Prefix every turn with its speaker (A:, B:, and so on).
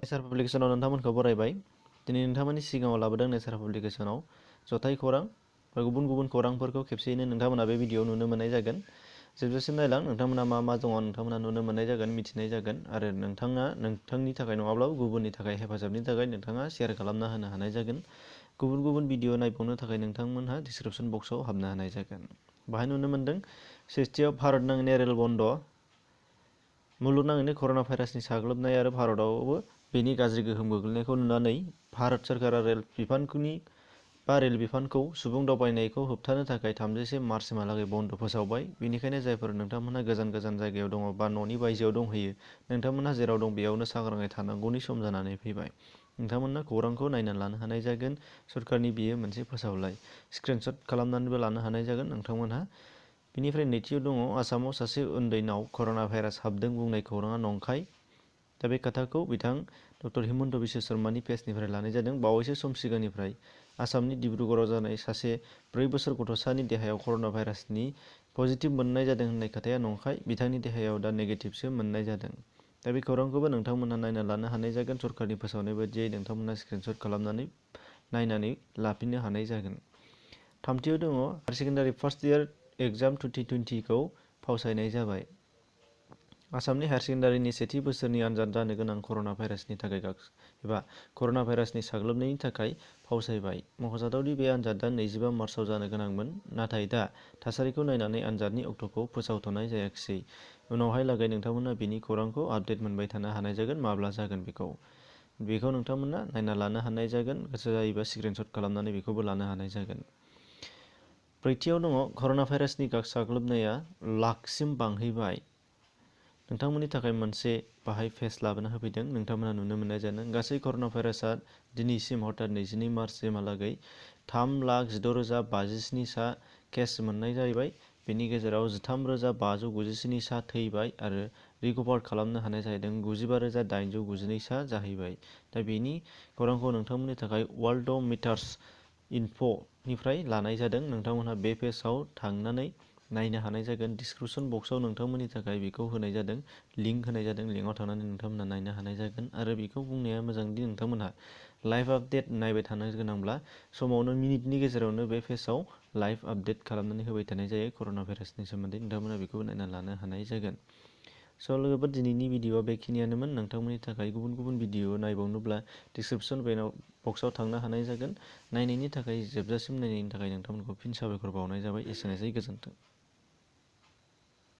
A: नेचार पाब्लिकेसनाव नोंथांमोनखौ बरायबाय। दिनै नोंथांमोननि सिगाङाव लाबोदों नेचार पाब्लिकेसनाव जथाय खौरां बा गुबुन गुबुन खौरांफोरखौ खेबसेयैनो नोंथांमोना बे भिडिअ'आव नुनो मोननाय जागोन। जोबजासिम नायलां नोंथांमोना मा मा दङ नोंथांमोना नुनो मोननाय जागोन, मिथिनाय जागोन आरो नोंथाङा नोंथांनि थाखाय नङाब्लाबो गुबुननि थाखाय हेफाजाबनि थाखाय नोंथाङा शेयार खालामना होनो हानाय जागोन। गुबुन गुबुन भिडिअ नायबावनो थाखाय नोंथांमोनहा डिसक्रिपसन बक्सआव हाबनो हानाय जागोन। बाहाय नुनो मोनदों सेथियाव भारत नाङैनो रेल बन्द', मुलुगनाङैनो कर'ना भाइरासनि साग्लोबनाय आरो भारतआवबो बेनि गाज्रि गोहोम गोग्लैनायखौ नुनानै भारत सोरखारा रेल बिफानखौ सुबुं दावबायनायखौ होबथानो थाखाय 30 मार्चसिमहालागै बन्द' फोसावबाय। बेनिखायनो जायफोर नोंथांमोनहा गोजान गोजान जायगायाव दङ बा न'नि बायजोआव दंहैयो, नोंथांमोनहा जेराव दं बेयावनो सांग्राङै थानांगौनि सम जानानै फैबाय। नोंथांमोना खौरांखौ नायनानै लानो हानाय जागोन। सरकारनि बियो मोनसे फोसावलाय, स्क्रिनशट खालामनानैबो लानो हानाय जागोन नोंथांमोनहा। बेनिफ्राय नैथियाव दङ आसामाव सासे उन्दैनाव कर'ना भाइरास हाबदों बुंनाय खौराङा नंखाय। दा बे खोथाखौ बिथां डक्टर हिमन्त बिश्व शर्मानि पेजनिफ्राय लानाय जादों। बावैसो सम सिगांनिफ्राय आसामनि डिब्रुगड़आव जानाय सासे 4 बोसोर गथ'सानि देहायाव कर'ना भाइरासनि पजिटिभ मोननाय जादों होननाय खोथाया नंखाय। बिथांनि देहायाव दा नेगेटिभसो मोननाय जादों। दा बे खौरांखौबो नोंथांमोनहा नायना लानो हानाय जागोन। सरकारनि फोसावनाय बायदियै नोंथांमोनहा स्क्रिनशट खालामनानै नायनानै लाफिननो हानाय जागोन। थामथियाव दङ higher secondary first year exam 2020 खौ फावसायनाय जाबाय। आसामनि हायार सेकेन्डारिनि सेथि बोसोरनि आनजाद जानो गोनां कर'ना भाइरासनि साग्लोबनायनि थाखाय फावसायबाय। मख'जाथाव दि बे आनजादा 25 मार्चआव जानो गोनांमोन, नाथाय दा थासारिखौ नायनानै आनजादनि अक्ट'खौ फोसावथ'नाय जायाखिसै। उनावहालागै नोंथांमोना बेनि खौरांखौ आपडेट मोनबाय थानो हानाय जागोन, माब्ला जागोन बेखौ नोंथांमोना नायना लानो हानाय जागोन। गोसो जायोबा स्क्रिनशट खालामनानै बेखौबो लानो हानाय जागोन। ब्रैथियाव दङ कर'ना भाइरासनि साग्लोबनाया लाखसिम बांहैबाय। नोंथांमोननि थाखाय मोनसे बाहाय पेज लाबोना होफैदों। नोंथांमोना नुनो मोननाय जादों गासै कर'ना भाइरासआ दिनैसिम हरथात 22 मार्चसिमहालागै 3,16,057 सा केस मोननाय जाहैबाय। बेनि गेजेराव 13,597 सा थैबाय आरो रिकभार खालामनो हानाय जाहैदों 95,892 सा जाहैबाय। दा बेनि खौरांखौ नोंथांमोननि थाखाय वर्ल्डमिटार्स इनफ'निफ्राय लानाय जादों। नोंथांमोनहा बे पेजआव थांनानै नायनो हानाय जागोन। डिसक्रिपसन बक्सआव नोंथांमोननि थाखाय बेखौ होनाय जादों, लिंक होनाय जादों। लिंकआव थांनानै नोंथांमोनहा नायनो हानाय जागोन आरो बेखौ बुंनाया मोजांदि नोंथांमोनहा लाइभ आपडेट नायबाय थानो गोनांब्ला समावनो मिनिटनि गेजेरावनो बे पेजआव लाइभ आपडेट खालामनानै होबाय थानाय जायो कर'ना भाइरासनि सोमोन्दै। नोंथांमोना बेखौ नायना लानो हानाय जागोन। स' लोगोफोर, दिनैनि भिडिअ'आ बेखिनियानोमोन। नोंथांमोननि थाखाय गुबुन गुबुन भिडिअ नायबावनोब्ला डिसक्रिपसन बक्सआव थांनो हानाय जागोन। नायनायनि थाखाय, जोबजासिम नायनायनि थाखाय नोंथांमोनखौ फिन साबायखर बावनाय जाबाय। एसेनोसै, गोजोन्थों।